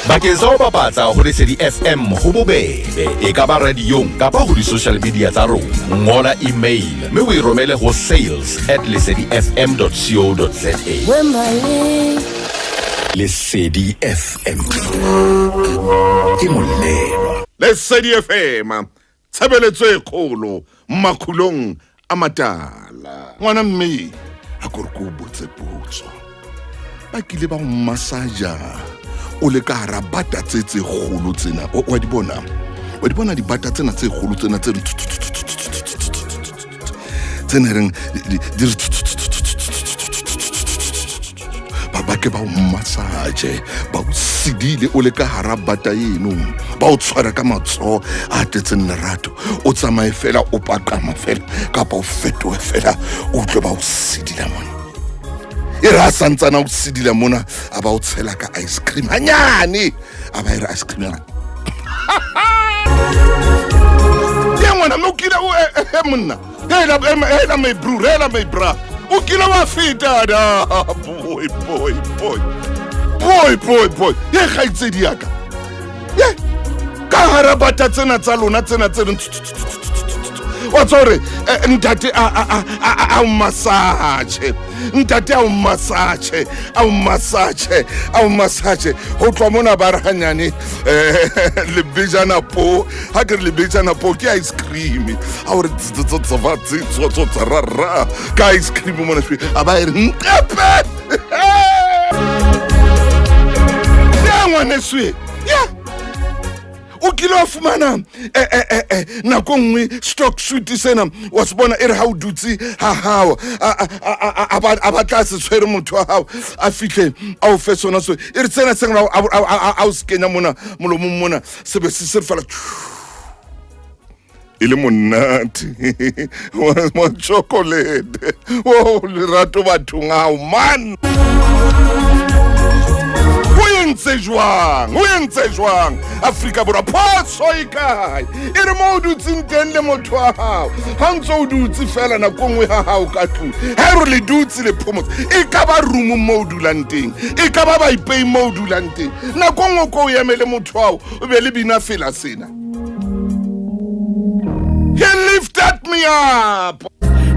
Bakeng sa ho bapatsa ho Lesedi FM ho bobebe, e ka ba radiong kapa ho di-social media tsa rona. Ngola email mme o e romele ho sales at lesedifm.co.za. Lesedi FM ke molelwa. Lesedi FM tshebeletso e kgolo makhulong a matala. Ngwana mme a kore ko botse potso. Ba kile ba o massaja o le ka hara bata tse tse kgolo tsena. Wa di bona? Wa di bona dibata tsena tse kgolo tsena tse tsena reng di re ba ba ke ba o massage ba o sedile o le ka hara bata eno ba o tshwara ka matsoho a tletseng lerato o tsamaye fela o paqama fela kapa o fetohe fela o utlwe ba o sedila mona e re a santsana o sedila mona a ba o tshela ka ice cream hanyane a ba e re ice cream yana ye ngwana mme o kile o monna hela hela my bro hela my bra o kile wa feta da boy boy boy boy boy boy ye kgaitsedi yaka ye ka hara bata tsena tsa lona tsena tse reng wa tsa gore ntate a o massage ntate a o massage a o massage a o massage go tloa mona ba re ganyane um lebejana po ga ke re lebejana po ke ice cream a gore tsotsotsotsotsarara ka ice cream mona a ba e re ntepe ya ngwanesoe ya o kile wa fumana eh, eh, eh, eh, nako nngwe stock suit sena wa se bona e re ga o dutse ga gago a batla se tshwere motho wa gago a fitlhe a o fe sona so e re tsena seng a o se kenya mona molomong mona se be se se fela e le monate wa chocolate o lerato bathong ao man o entse jwang o entse jwang Afrika Borwa phoso e kae e re mo o dutseng teng le motho wa gago ga ntse o dutse fela nako nngwe ga gago ka tlong ga e re le dutse le phomotse e ka ba roomong mo o dulang teng e ka ba baipei mo o dulang teng nako nngwe ko o eme le motho ao o be le bina fela sena. He lifted me up.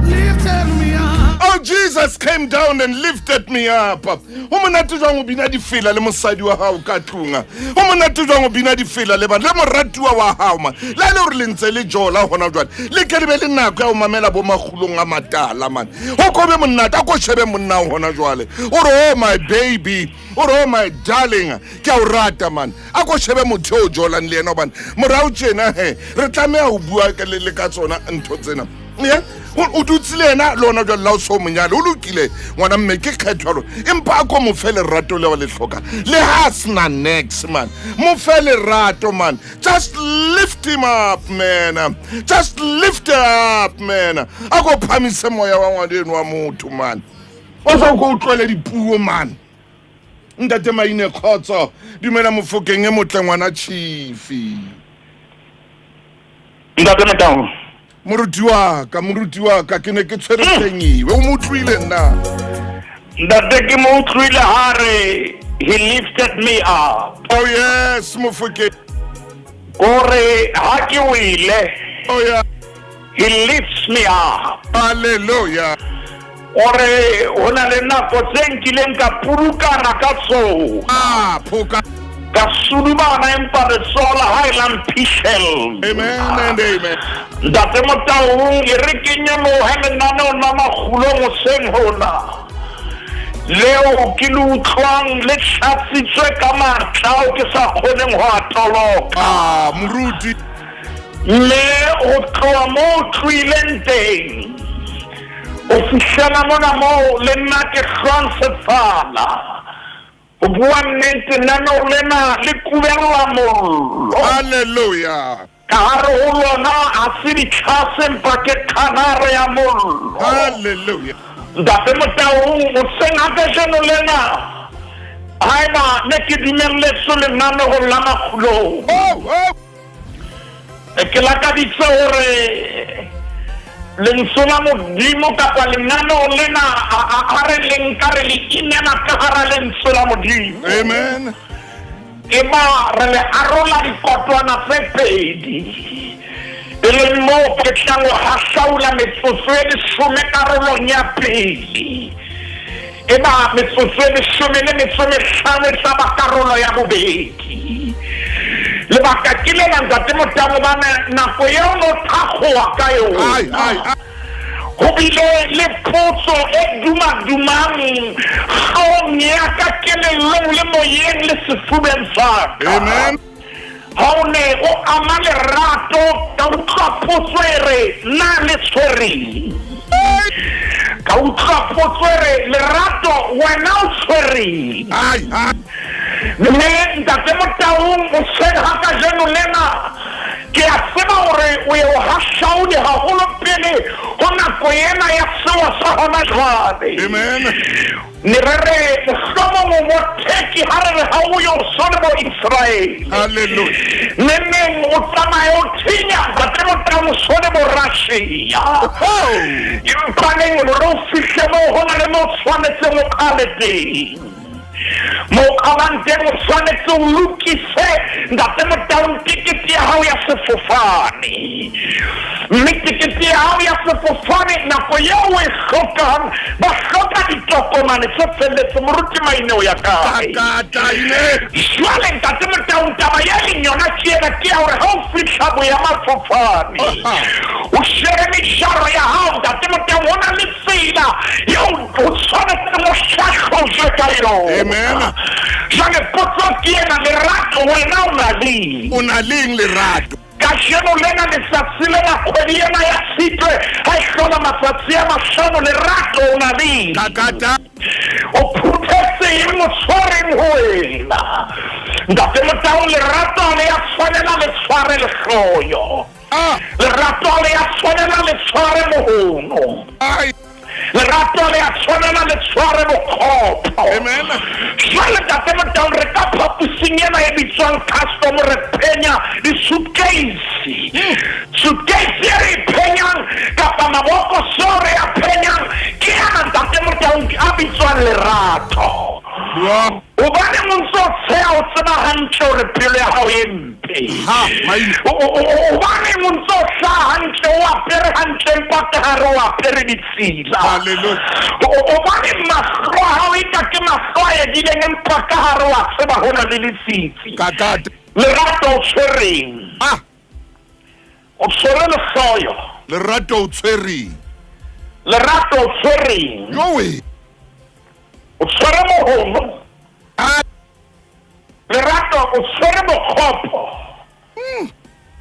Lifted me up. Oh, Jesus came down and lifted me up. Ho monate jwang o bina difela le mosadi wa hao ka tlung. Ho monate jwang o bina difela le bana le moratuwa wa hao man. Le le hore le ntse le jola hona jwale. Le ke le be le nako ya ho mamela bo makgulong a matala man. Ho ko be monate a ko shebe monna hona jwale. O re oh my baby, o re oh my darling, ke a o rata man. A ko shebe motho o jolang le yena hobane morao tjena he re tlameha ho bua le ka tsona ntho tsena. Ye o dutse le yena le ona jwale la o so monyale o lokile ngwana mme ke kgetho ya lona empa a ko mo fe lerato leo le hloka le ha a sena nex man mo fe lerato man just lift him up man just lift her up man a ko phamise moya wa ngwana eno wa motho man o sa ko utlwele dipuo man ntate Maine kgotso dumela mofokeng e motle ngwana chifi Ntate Motau. Moruti wa ka, moruti wa ka, ke ne ke tshwere tsengiwe. O mo utlwile nna? Ntate ke mo utlwile ha re he lifted me up. Oh yes, mofokeng. Kore ha ke wile. Oh yeah. He lifts me up. Hallelujah. Ore ho na le nako tse nkileng ka purukana ka tsona. Ah, phoka. Ka sudubana empa letsoho la hae la mphihlella. Amen and amen. Ntate Motaung e re ke nyolohe lenaneong la makgulong hoseng hona. Leo ke le utlwang le tlatsitswe ka matla ao ke sa kgoneng ho a toloka. Ah, moruti. Mme ho tloha moo o tlohileng teng ho fihlela mona moo le nna ke hlwang sefala. Ho bua nnete, lenaneo lena le kubella mollo. Hallelujah. Ka hare ho lona ha se ditlhase empa ke khanare ya mollo. Hallelujah. Ntate Motaung, hoseng ha kajeno lena, haeba ne ke dumelletswe lenaneong la makgulong, Oh, oh. Ke lakaditse hore lentswe la Modimo kapa lenaneo lena ha re le nka re le inela ka hara lentswe la Modimo. Amen. Eba re le arola dikotwana tse pedi, e leng moo ke tlang ho hahlaula metsotso e leshome karolong ya pele. Eba metsotso e leshome le metso e mehlano e tla ba karolo ya bobedi. Lebaka ke lena, Ntate Motang, hobane nako eo no thakgowa ka yona. Ho bile le potso e dumadumang hloohong ya ka, kelellong le moyeng le sefubeng sa ka. Amen. Ha o ne o ama lerato, ka utlwa potso e re, Na le tshwereng? Ka utlwa potso e re, Lerato, wena o tshwereng? Ai, ai. Mme Ntate Motaung, hoseng ha kajeno lena, Ke a tseba hore o ye o hahlaule haholo pele ho nako ena ya sewa sa hona jwale. Amen. Ne re re mohlomong o mo Turkey ha re re ha o yo so le bo Israel. Hallelujah. Neneng o tsamaye o thinya ntate Motang o so le bo Russia. Oh. Empa neng hore o fihle moo ho na le mo tshwanetseng o qale teng. Mo o qalang teng o tshwanetse o lokise Ntate Motaung tekete ya hao ya sefofane. Mme tekete ya hao ya sefofane nako eo o e hlokang, ba hloka ditokomane tse felletseng. Moruti Maine o ya kae? Jwale Ntate Motaung taba ya leng yona ke ena, ke ya hore ha o fihla boemafofane o shebe mejaro ya hao Ntate Motaung, ho na le tsela eo o tshwanetseng o hlahlojwe ka yona. Amen. Jwale potso ke ena, lerato wena o na leng? O na leng lerato? Kajeno lena, letsatsi lena, kgwedi ena ya Tshitwe ha e hlola matsatsi a mahlano, lerato o na leng? Kakata. O phuthetse eng o tshwereng ho wena? Ntate Motau, lerato ha le ya tshwanela le tshware lehloyo. Ah. Lerato le ya tshwanela le tshware mohono. Ai. Lerato le ya tshwanela le tshware bokgopo. Amen. Jwale Ntate Motaung re ka phaposing ena e bitswang custom re phenya di-suitcase. Suitcase e re e phenyang kapa mabokoso re a phenyang ke ana Ntate Motaung a bitswang lerato. Bua. Hobaneng o ntse o tsheha o tseba hantle hore pelo ya hao e mpe? Ha, maine. Hobaneng o ntse o hlaha hantle o apere hantle empa ka hare o apere ditshila? Hallelujah. Hobaneng mahlo a hao eka ke mahlo a edileng empa ka hare wa tseba ho na le letsitsi? Kakata. Lerato o tshwereng? Ah. O tshwere lehloyo. Lerato o tshwereng? Lerato o tshwereng? Jowe. O tshwere mohono. Ah. Lerato o tshwere bokgopo.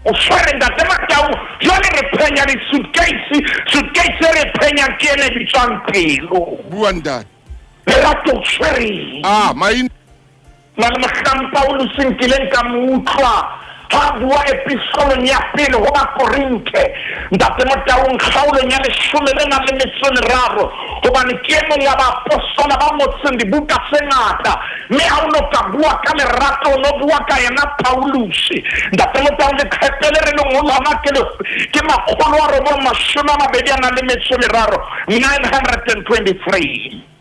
O tshwere Ntate Matau. Jwale re phenya di-suitcase. Suitcase e re phenyang ke ena e bitswang pelo. Bua ntate. Lerato o tshwereng? Ah, maine. Na le mohlang Pauluse nkileng ka mo utlwa ha a bua episolong ya pele ho Bakorinthe, Ntate Motaung, kgaolong ya leshome le nang le metso e meraro, hobane ke e mong wa baapostola ba ngotseng dibuka tse ngata, mme ha o no ka bua ka lerato, o no bua ka yena Pauluse. Ntate Motaung, leqhepe le re leng ho lona ke le, ke 923, 923.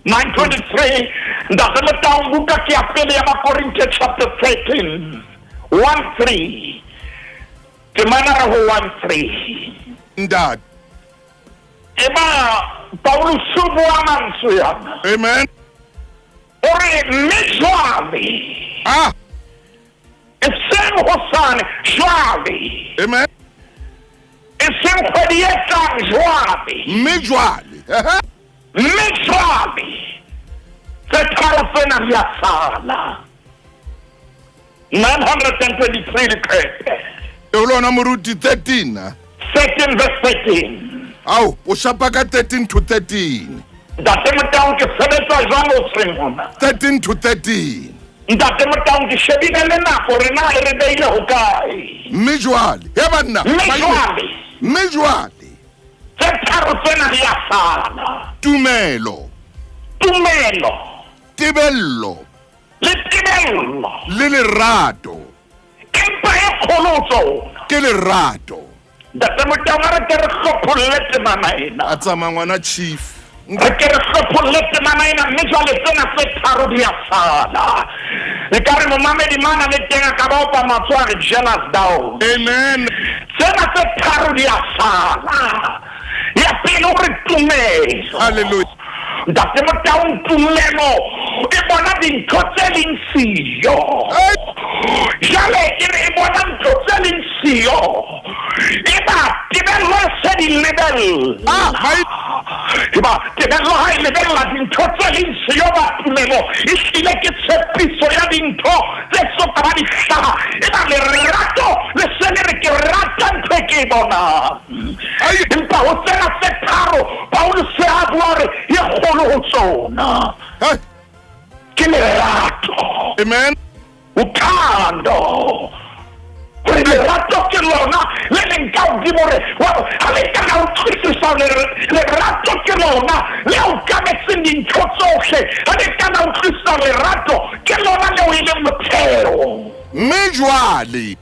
923 Ntate Motaung, buka ke ya pele ya Bakorinthe chapter 13 1 3 temana re ho 1 3 Ntate. Eba Paulus o bua mantswe ana. Amen. O re mme jwale. Ah. E seng hosane jwale. Amen. E seng kgwedi e tlang jwale. Mme jwale. Mme jwale tse tharo tsena di a sala. 923 leqephe. E o lona moruti 13. 13 verse 13. Ao, o shapa ka 13 to 13. Ntate Motaung ke sebetsa jwang hoseng hona? 13 to 13. Ntate Motaung ke shebile le nako hore na e re beile hokae. Mme jwale, he banna. Mme jwale. Mme jwale. Tse tharo tsena di a sala. Tumelo. Tumelo. Tebello. Le tebello. Le lerato. Empa e kgolo ho tsona. Ke lerato. Ntate Motaung a re ke re hlopholle temana ena. A tsamaya ngwana chief. Re ke re hlopholle temana ena mme jwale tsena tse tharo di a sala. Ekare momamedi mana le teng a ka ba opa matsoho a re jealous down. Amen. Tsena tse tharo di a sala. Ya pele o re tumelo. Hallelujah. Ntate Motaung, tumelo e bona dintho tse leng siyo. Jwale e re e bona ntho tse leng siyo, e ba tebello e se di lebella. E ba tebello ha e lebella dintho tse leng siyo, ba tumelo e hlile ke tshepiso ya dintho tse so ka ba di hlaha. E ba lerato le se le re ke rata ntho e ke e bonang. Empa ho tsena tse tharo, Pauluse a bua hore e kgolo ho tsona ke lerato. Amen. Uthando. Hore lerato ke lona le leng ka hodimo, hore ha le ka la utlwisisa hore lerato ke lona le okametseng dintho tsohle, ha le ka la utlwisisa lerato ke lona leo e leng motheo. Mme jwale,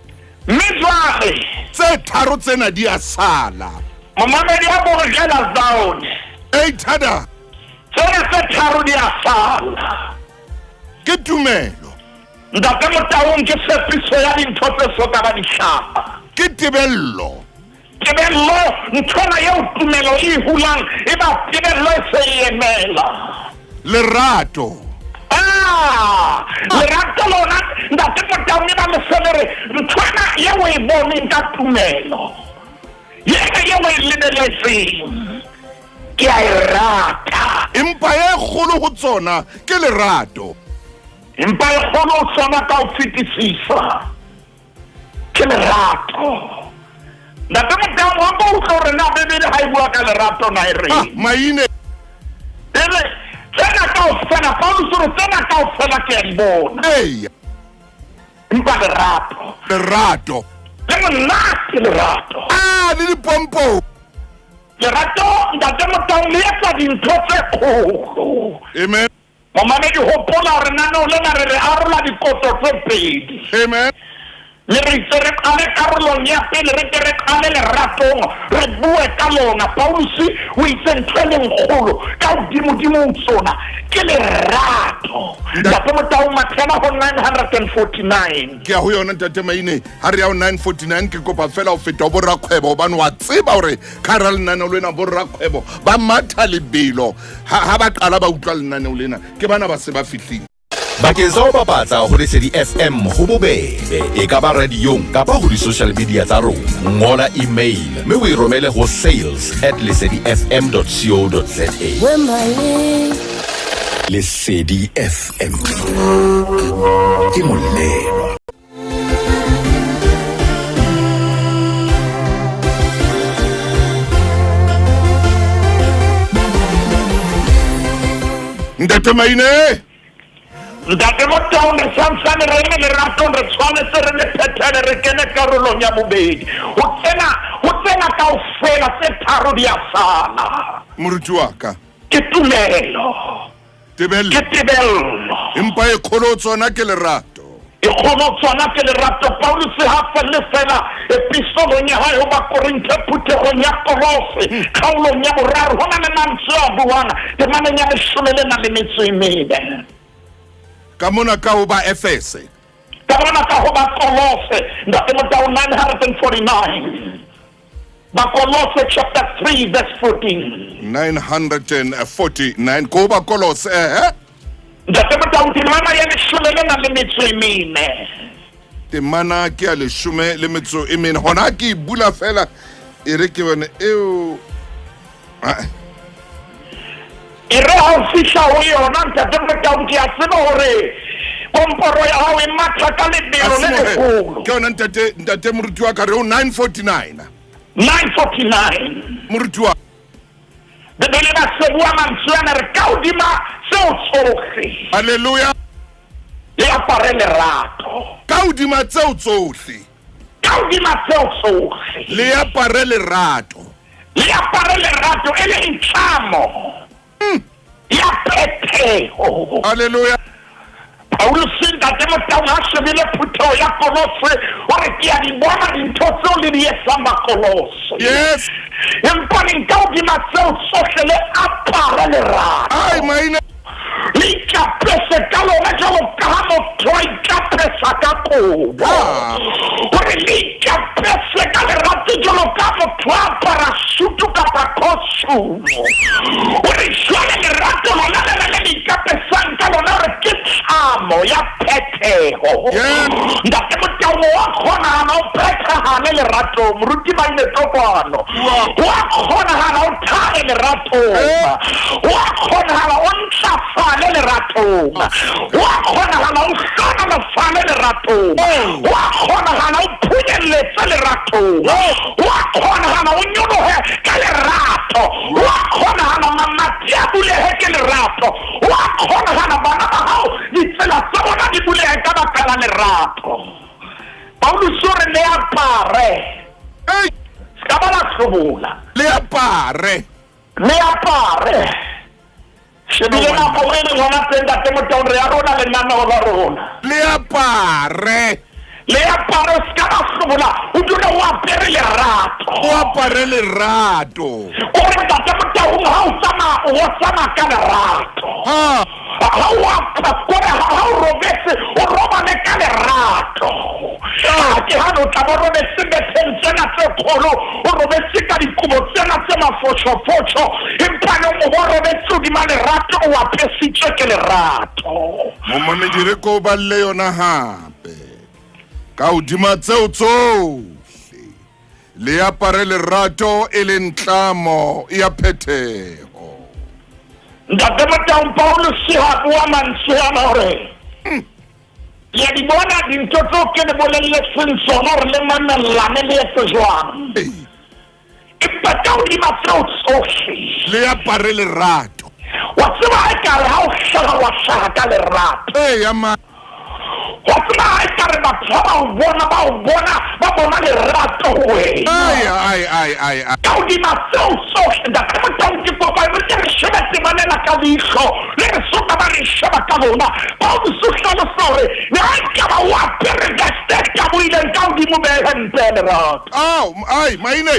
Mme jwale tse tharo tsena di a sala. Momamedi wa Borgela Zone. Ei thada. Tsena tse tharo di a sala. Ke tumelo. Ntate Motaung, ke tshepiso ya dintho tse so ka ba di hlaha. Ke tebello. Tebello, nthwena eo tumelo e hulang, e ba tebello e se e emela. Lerato. Ah, lerato lona, Ntate Motaung, e ba le se le re nthwena eo e boneng ka tumelo, yena eo e lebeletseng, ke a e rata. Empa e kgolo ho tsona ke lerato. Empa e kgolo ho tsona ka ho fetisisa ke lerato. Ntate Motaung, wa ko utlwe hore na Bibele ha e bua ka lerato na e reng? Maine. E re tsena kaofela, Paulus o re tsena kaofela ke a di bona. Eya. Empa lerato. Lerato. Le monate lerato. Ah, le dipompo. Lerato, Ntate Motaung, le etsa dintho tse kgolo. Amen. Momamedi, hopola hore naneho lena re re arola dikoto tse pedi. Amen. Mme re itse re qale karolong ya pele, re ke re qale leratong, re bue ka lona. Pauluse o itse ntho e leng kgolo ka hodimodimo ho tsona ke lerato. Ntate Motaung, mathela ho 949. Ke ya ho yona, Ntate Maine. Ha re ya ho 949, ke kopa fela ho feta ho borakgwebo, hobane wa tseba hore ka hara lenaneo lena borakgwebo ba matha lebelo ha ba qala ba utlwa lenaneo lena, ke bana ba se ba fihlile. Bakeng sa ho bapatsa ho Lesedi FM ho bobebe, e ka ba radiong kapa ho di-social media tsa rona. Ngola email mme o e romele ho sales@lesedifm.co.za. Lesedi FM ke molelwa. Ntate Maine. Ntate Motaung, re santsane re le leratong, re tshwanetse re le phethele, re kene karolong ya bobedi. Ho tsena kaofela tse tharo di a sala. Moruti wa ka. Ke tumelo. Tebello. Ke tebello. Empa e kgolo ho tsona ke lerato. E kgolo ho tsona ke lerato. Pauluse ha felle fela epistolong ya hae ho Bakorinthe, phuthehong ya Kolose, kgaolong ya boraro, ho na le mantswe a buang temaneng ya leshome le nang le metso e mene. Ka mona ka ho ba Efese. Ka mona ka ho ba Kolose, Ntate Motaung, 949. Bakolose chapter 3 verse 14. 949 ko ba Kolose, eh? Ntate Motaung, temana ya leshome le nang le metso e mene. Temana ke ya leshome le metso e mene. Hona ke e bula fela, e re ke bone eo. E re ha o fihla ho yona, Ntate Motaung, ke a tseba hore komporo ya hao e matha ka lebelo le leholo. Ke yona, ntate moruti wa ka, re ho 949. 949. Moruti wa. Bibele ba se bua mantswe ana, re ka hodima tseo tsohle. Hallelujah. Le apare lerato. Ka hodima tseo tsohle. Ka hodima tseo tsohle. Le apare lerato. Le apare lerato e leng tlamo ya phetheho. Hallelujah. Pauluse, Ntate Motaung, ha shebile phutheho ya Kolose, o re ke a di bona dintho tseo le di etsang Bakolose. Yes. Empa leng ka hodima tseo tsohle le apare lerato. Ai, maine. Le ikapese ikapese ka lona jwalo ka ha motho a ikapesa ka kobo. Hore le ikapese ka lerato jwalo ka motho a apara sutu kapa costume. Hore jwale lerato lona lena le le ikapesang ka lona hore ke tlamo ya phetheho. Ntate Motaung wa kgonahala o phethahale leratong. Moruti Maine tlo kwano. Wa kgonahala o thabe leratong. Wa kgonahala o ntlafale leratong. Wa kgonahala o hlohonolofale leratong. Wa kgonahala o phunyelletse leratong. Wa kgonahala o nyolohe ka lerato. Wa kgonahala mamati a bulehe ke lerato. Wa kgonahala bana ba hao ditsela tsa bona di bulehe ka baka la lerato. Pauluse o re le apare. Se ka ba la hlobola. Le apare. Le apare. Shebile nako e leng hona teng ntate Motaung re arola lenaneo la rona. Le apare. Le apare, o se ka ba hlobola, o dule o apere lerato. O apare lerato. O re ntate Motaung ha o tsamaya o tsamaya ka lerato. Ha. Ha o kore ha o robetse o robale ka lerato. Ha ke hane o tla bo robetse betheng tsena tse kgolo, o robetse ka dikobo tsena tse mafotshofotsho, empa nong o bo robetse hodima lerato, o apesitswe ke lerato. Momamedi re ko balle yona hape. Ka hodima tseo tsohle le apare lerato e leng tlamo ya phetheho. Ntate Motaung Paulus ha bua mantswe ana hore le a di bona dintho tseo ke le bolelletseng tsona hore le mamellane le etse jwang. Empa ka hodima tseo tsohle le apare lerato. Wa tseba ha ekare ha o hlaha wa hlaha ka lerato. Eya ma. Wa tseba ha ekare batho ha ba o bona ba o bona ba bona lerato ho wena. Ai ai ai ai ai. Ka hodima tseo tsohle ntate Motaung ke kopa re ke re shebe temanela ka leihlo le re soka ba re sheba ka lona. Paulus o hlalosa hore le ha ekaba o apere veste e tabohileng ka hodimo behe hempe ya lerato. Ao ai maine.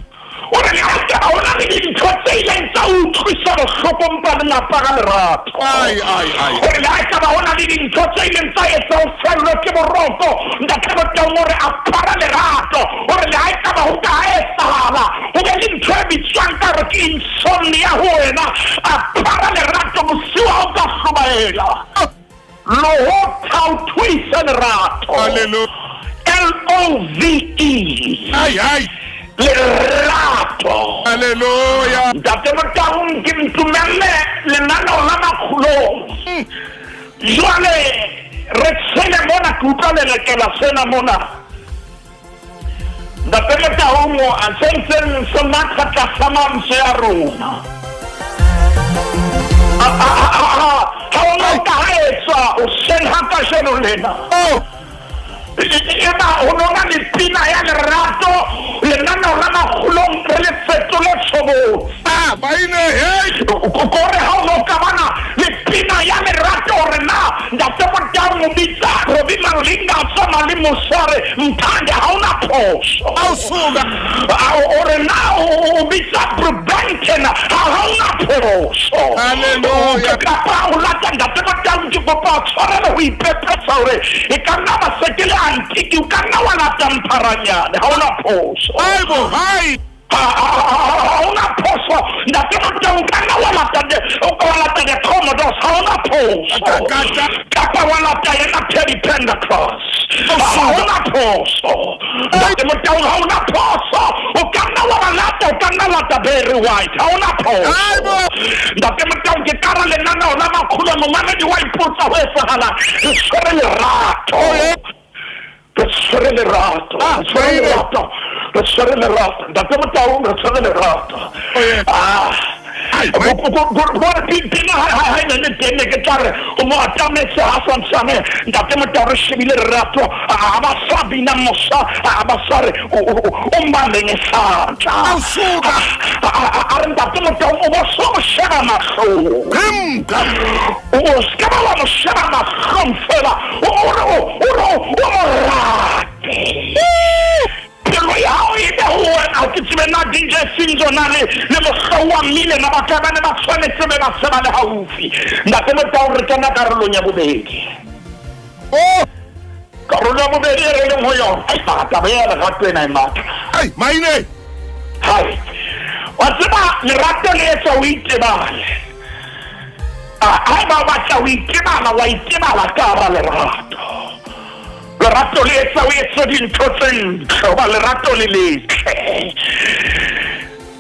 O re le ha ekaba ho na le dintho tse ileng tsa o utlwisa bohloko mpa le apara lerato. Ai ai ai. O re le ha ekaba ho na le dintho tse ileng tsa etsa o fellwe ke boroko ntate Motaung o re apara lerato. O re le ha ekaba ho ka etsahala ho be le ntho e bitswang ka hore ke insomnia ho wena, apara lerato bosiu ha o ka hlobaela. Lohotha o thuise lerato. Hallelujah. L O V E. Ai ai. Lerato. Hallelujah. Ntate Motaung ke ntumelle lenaneo la makgulong. Jwale re tshele mona ke utlwa lelekela sena mona. Ntate Motaung a sentseng se matha tlasa mantswe a rona. Ha o no ka ha etswa o seng ha kajeno lena. Oh. Eba ho nona le pina ya lerato lenaneo la makgolong re le fetole tshobotsi. Ah, maine hey. Kore ha o no ka bana le pina ya lerato hore na ntate Motaung o bitsa Robbie Malinga a tsamaya le mosare Mthande ha ona phoso. Ao suka. Ore na o bitsa Brubenton ha ona phoso. Hallelujah. Kapa o lata ntate Motaung ke kopa o tshwarele ho ipepesa hore e ka nna ba se ke le antiki o ka nna wa lata Mpharanyane ha ona phoso. Aibo hai. Ha ona phoso ntate Motaung o ka nna wa lata the Commodores ha ona phoso. Kapa wa lata yena Teddy Pendergrass ha ona phoso. Ntate Motaung ha ona phoso o ka nna wa ba lata o ka nna lata Barry White ha ona phoso. Ntate Motaung ke kara lenaneo la makgolo momamedi wa ipotsa ho etsahala re tshwere lerato. Re tshwere lerato. Re tshwere lerato. Re tshwere lerato. Ntate Motaung re tshwere lerato. Ah. Gore pina ha e ne le teng ne ke tla re o mo atametse ha santsane ntate Motaung re shebile lerato a ba sa bina mosa a ba sa re o mbambe ngesandla. Ao suka. A re ntate Motaung o bo so mo sheba mahlong. O se ka ba wa mo sheba mahlong fela o re o mo rate. Pelo ya hao e be ho wena. Ha ke tsebe na DJ Sing Nzona le le Mohlouwa Mmile na batho ba ne ba tshwanetse be ba se ba le haufi. Ntate Motau, re kena karolong ya bobedi. Oh! Karolo ya bobedi e re leng ho yona. Ai, mara taba ya lerato ena e matla. Ai, maine! Hai. Wa tseba lerato le etsa o itebale. Haeba o batla ho itebala, wa itebala ka hara lerato. Lerato le etsa o etse dintho tse ntle, hoba lerato le letle.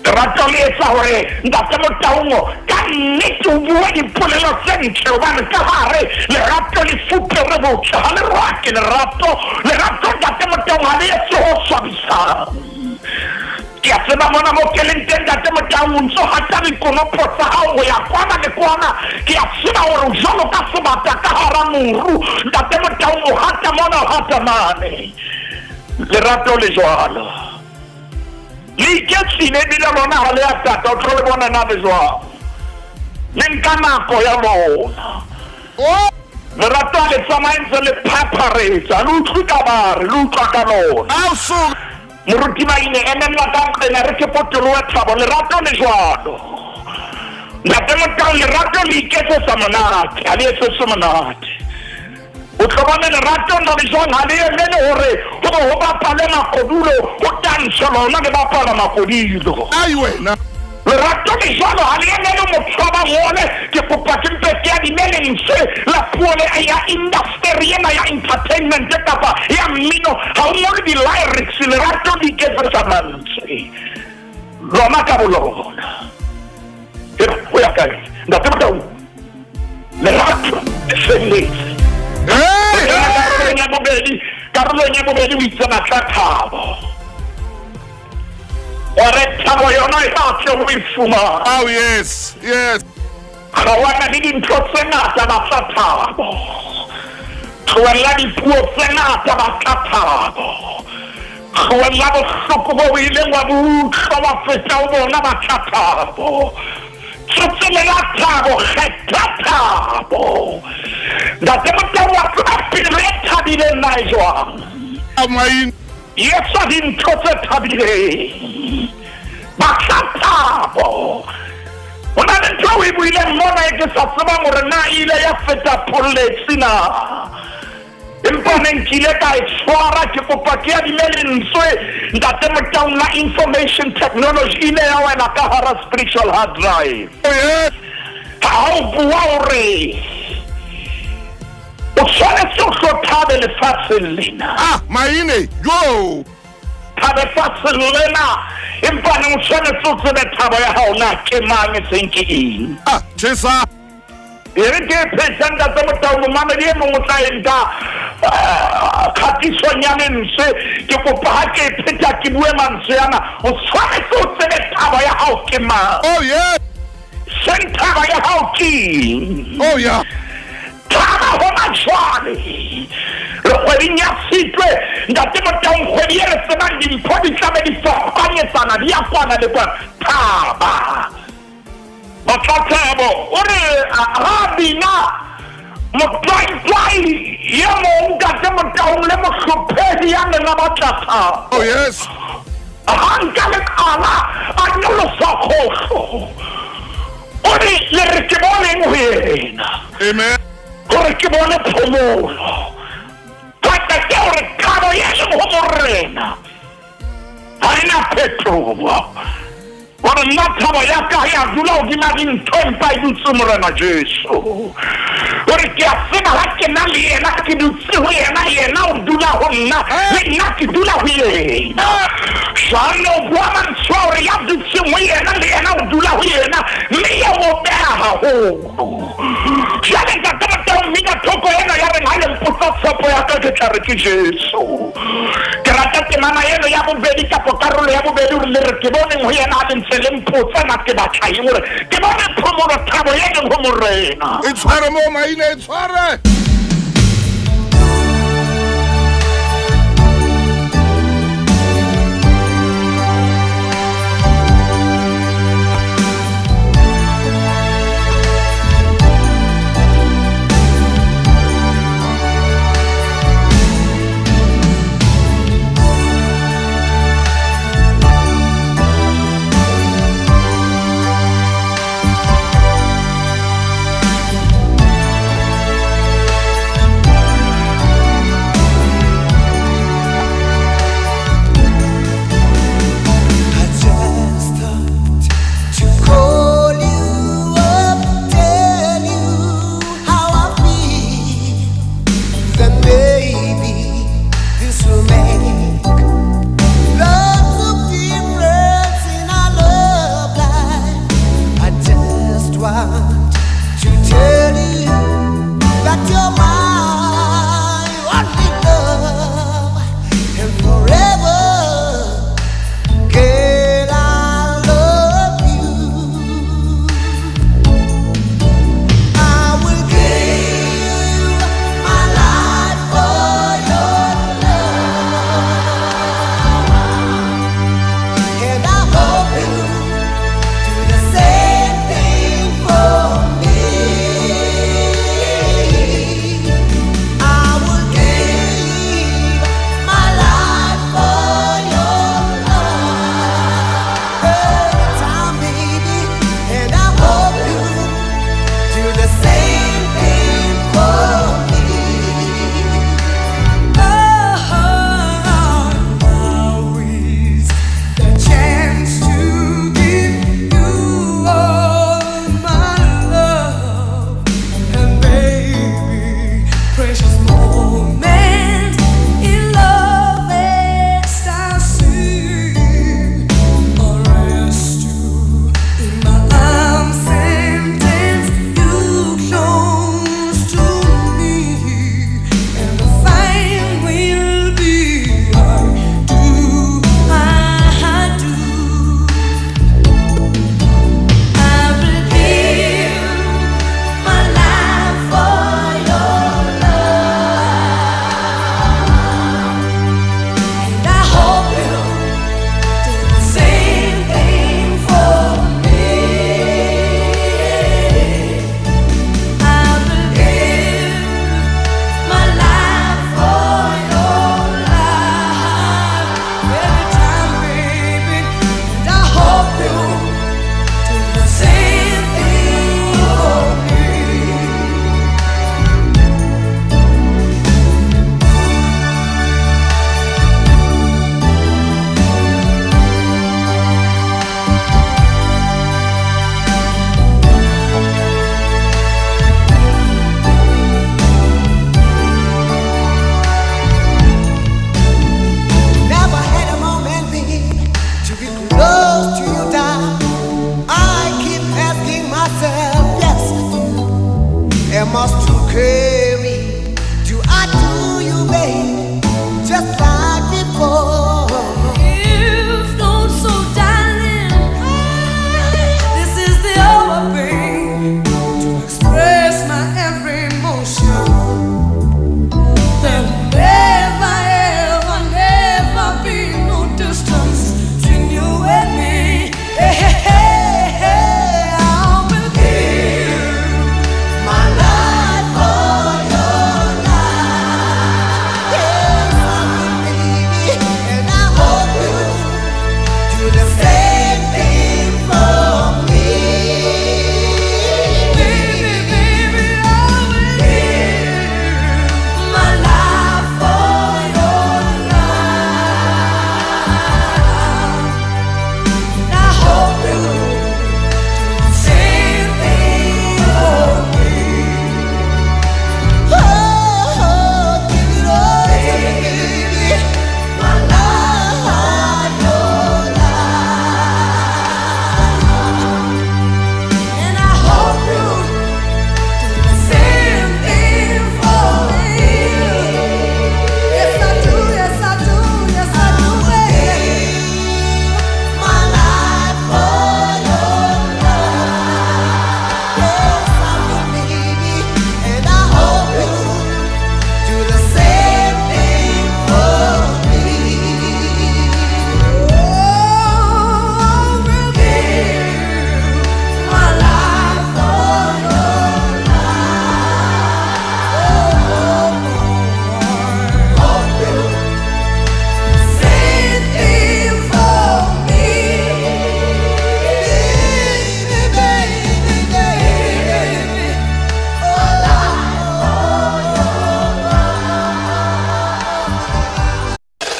Lerato le etsa hore Ntate Motaungo ka nnete o bue dipolelo tse ntle, hobane ka hare lerato le fupere botle, ha le rwake lerato. Lerato Ntate Motaung ha le etse ho swabisang. Ke a tseba mona mo ke leng teng Ntate Motaung o ntso hata dikonopo tsa hao ho ya kwana le kwana. Ke a tseba hore o jwalo ka sebata ka hara moru. Ntate Motaung o hata mona o hata mane. Lerato le jwalo. Le iketlile ebile lona ha le a tata, o tlo le bona na le jwang. Le nka nako ya lona. Oh! Lerato ha le tsamaye ntse le phapharetsa, le utlwe ka bare, le utlwa ka lona. Ao so! Moruti Maine, emella ka nqena re ke potolohe Thabo, lerato le jwalo. Ntate Motau, lerato le iketsetsa monate, ha le etsetse monate. O tlo bone lerato la le jwang, ha le emele hore ho be ho bapale makodulo, ho tantshe lona le bapala makodilo. Ai wena! Lerato le jwalo ha le emele motho a ba ngole, ke kopa ke mpe ke adime lentswe la puo le ya indasteri ena ya entertainment kapa ya mmino, ha o ngole di-lyrics, lerato le iketsetsa mantswe lona ka bolona. Eba o ya kae Ntate Motau? Lerato le felletse. Hey! Karolong ya bobedi, karolong ya bobedi o itse batla thabo. Ore thabo yona e sa tle ho e fumana. Oh yes, yes. Kgaohana le dintho tse ngata, batla thabo. Tlohella dipuo tse ngata, batla thabo. Tlohella bohloko bo o ileng wa bo utlwa wa feta ho bona, batla thabo. Tsetselela thabo, kgetha thabo. Ntate Motau, wa tseba pelo e thabileng na e jwang? Maine. Etsa dintho tse thabileng, batla thabo. Ho na le ntho eo o e buileng mona e ke sa tsebang hore na e ile ya feta pholletsi na, empa ne nkile ka e tshwara. Ke kopa ke adime lentswe Ntate Motaung la information technology, e ile ya wela ka hara spiritual hard drive. Oh yes. Ha o bua hore o tshwanetse o hlo thabe lefatsheng lena. Ah, maine, jo! Thabe fatsheng lena, empa ne o tshwanetse o tsebe thabo ya hao na ke mang, e seng ke eng. Ah, tjhesa. E re ke e phethe Ntate Motau, momamedi e mong o tla e nka kgatisong ya lentswe. Ke kopa ha ke e phetha ke bue mantswe ana. O tshwanetse o tsebe thabo ya hao ke mang. Oh yeah. Seng thabo ya hao ke eng. Oh yeah. Thaba hona jwale. Re kgweding ya Tshitwe, Ntate Motaung, kgwedi e re tsebang dimpho di tlabe di fapanyetsana, di ya kwana le kwana. Thaba. Batla thabo. O re ha bina motwaitwai ye mong Ntate Motaung le mohlophehi ya neng a batla thabo. Oh yes. Ha nka leqala a nyolosa kgohlo. O re le re ke boneng ho yena. Amen. Hore ke bone phomolo. Thata ke hore thabo e leng ho Morena ha e na phetoho. Hore nna thabo ya ka ya dula hodima dintho empa e dutse Morena Jesu. Hore ke a tseba ha ke na le yena, ke dutse ho yena, yena o dula ho nna, le nna ke dula ho yena. Jwale o bua mantswe a hore ya dutseng ho yena le yena o dula ho yena, mme ya o beha haholo. Jwale Ntate Motau, mmina thoko ena ya reng ha le mpotsa tshepo ya ka, ke tla re ke Jesu. Ke rata temana eno ya bobedi kapo karolo ya bobedi hore le re ke boneng ho yena ha le ntse le mpotsa na ke batla eng, hore ke bone phomolo thabo e leng ho Morena. E tshware moo maine, e tshware.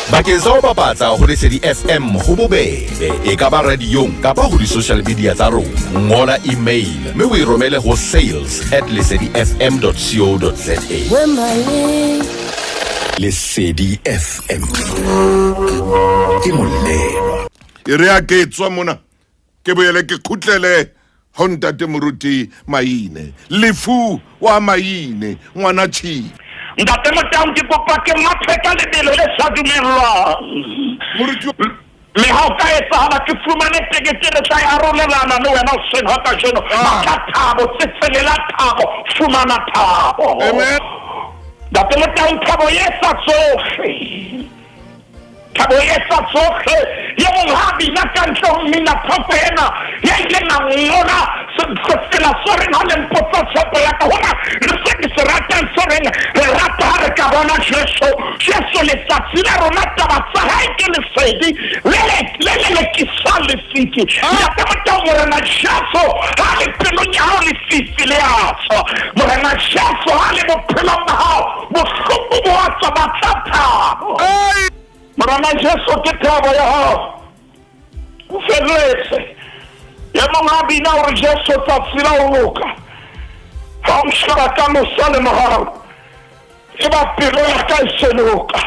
Bakeng sa ho bapatsa ho Lesedi FM ho bobebe, e ka ba radiong kapa ho di-social media tsa rona. Ngola email mme o e romele ho sales at lesedifm.co.za. Lesedi FM ke molelwa. E re a ke tswa mona ke boele ke khutlele ho ntate moruti Maine, lefu wa Maine, ngwana Chief. Ntate Motaung, ke kopa ke mathe ka lebelo le sa dumellwang. Moruti Mme ha o ka etsahala ke fumane tekete, re tla e arolelana le wena hoseng ha kajeno. Batla thabo, tsetselela thabo, fumana thabo. Amen. Ntate Motaung, thabo e sa tsohle. Thabo e sa tsohle. Ye mong ha a bina ka ntle ho mmina thoko ena ya ileng a ngola sefela se reng ha le mpotsa tshepo ya ka, hona le se ke se ratang se reng re rata ha re ka bona Jesu. Jesu letsatsi la rona, taba tsa hae ke lesedi le le lelekisang lefifi. Ntate Motao, Morena Jesu ha le pelong ya hao lefifi le a tswa. Morena Jesu ha le bophelong ba hao bohloko bo a tswa, batla thabo. Morena Jesu ke thabo ya hao. O felletse. E mong a bina hore Jesu tsatsi la ho loka, ha o nsheba ka mosa le mohau, e ba pelo ya ka e seloka.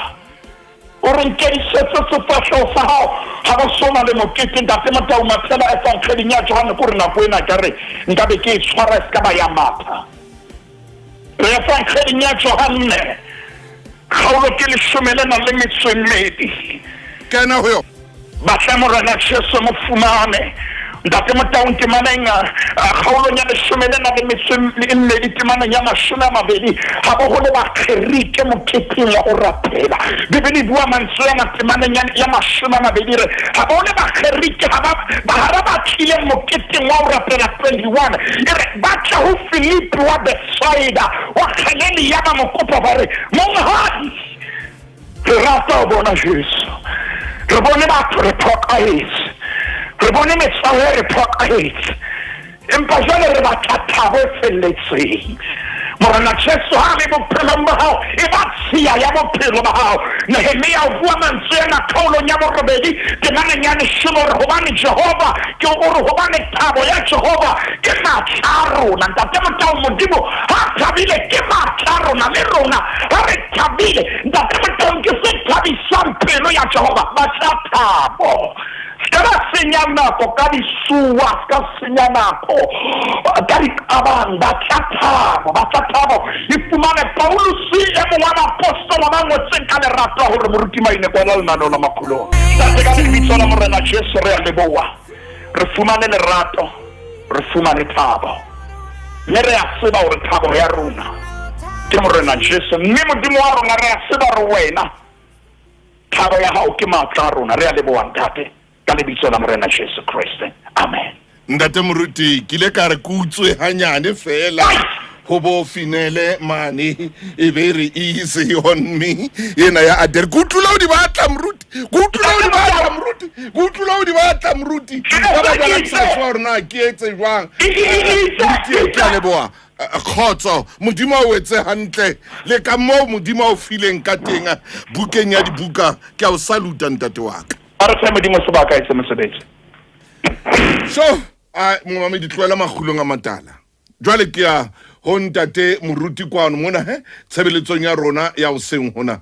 O re nkedisetse sefahleho sa hao ha ba sona le mokete. Ntate Motau, mathela evangeling ya Johanne, ko re nako ena ka re nka be ke e tshwara e se ka ba ya matha. Re evangeling ya Johanne, kgaolo ke 12 le nang le metso e mmedi. Kena ho yona. Batla Morena Jesu mo fumane. Ntate Motaung, temaneng kgaolong ya 12 le nang le metso e mmedi, temaneng ya 20, ha bo ho le Bagerike moketeng wa ho rapela. Bibele e bua mantswe ana temaneng ya 20, re ha bo le Bagerike ha ba bahara ba tlileng moketeng wa ho rapela 21, e re ba tla ho Filipi wa Betsaida wa Galilea, ba mo kopa ba re, Monghadi, re rata ho bona Jesu. Re bone batho re phokahetse, re bone metswalle re phokahetse, empa jwale re batla thabo e felletseng. Morena Jesu ha le bophelong ba hao, e ba tshiya ya bophelo ba hao. Nehemia o bua mantswe ana kgaolong ya 8, temaneng ya 10, hore hobane Jehova ke o re hobane thabo ya Jehova ke matla a rona. Ntate Motao, Modimo ha thabile ke matla a rona, le rona ha re thabile. Ntate Motao, ke se thabisang pelo ya Jehova, batla thabo. Se ka ba senya nako ka disuwa, se ka senya nako ka diqabang, batla thabo, batla thabo. E fumane Paulus e mong wa baapostola ba ngotseng ka lerato hore moruti Maine kwala lenaneo la makgolong. Ntate, ka lebitso la Morena Jesu re a leboha. Re fumane lerato, re fumane thabo. Mme re a tseba hore thabo ya rona ke Morena Jesu. Mme Modimo wa rona re a tseba hore wena thabo ya hao ke matla a rona. Re a leboha Ntate, ka lebitso la Morena Jesu Kriste. Amen. Ntate Moruti, ke ile ka re ke utswe hanyane fela ho bo finele mane, e be re easy on me ena ya Adele. Ke utlwile o di batla Moruti, ke utlwile o di batla Moruti, ke utlwile o di batla Moruti. Ka baka la ke sa tseba hore na ke etse jwang. Moruti, ke a leboha. Kgotso, Modimo a o etse hantle le ka moo Modimo a o fileng ka teng bukeng ya dibuka. Ke a o saluta ntate wa ka. A re fe Modimo sebaka etse mosebetsi. So, a momamedi, tlohela makgulong a matala. Jwale ke ya ho ntate Moruti kwano mona he tshebeletsong ya rona ya hoseng hona.